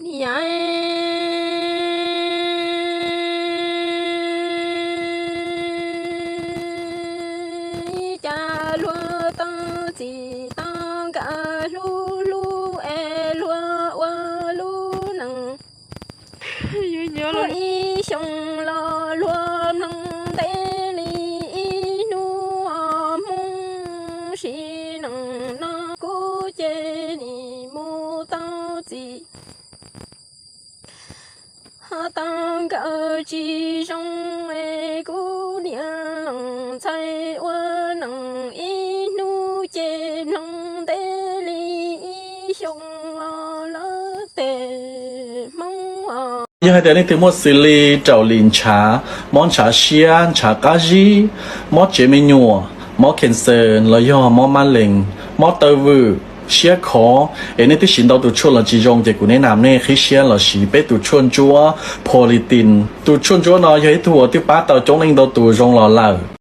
Niam, cas luag tau txim tau nkawm hlub hlub es luag ua lub neej. Ib xyoo los luag mloog ntev li ib hnub, Hmoob sim neej no kuv ces nim mus tau txim. Ho tau nkawm tsis zoo es kuv niam ntxhais ua neej ib hnub ces mloog ntev li ib xyoo los lawv tej Hmoob os. Yog hais tias leej twg muaj xws li raum lim ntshav, mob ntshav siab, ntshav qab zib, mob tsev me nyuam, mob cancer los yog mob mab lees, mob taw vwm, siab khov, es nej twb siv ntau tus tshuaj los tsis zoo ces kuv neb nam nej qhib siab los siv peb tus tshuaj ntsuab Politin. Tus tshuaj ntsuab no yog ib tug uas twb pab tau coob leej ntau tus zoo los lawm.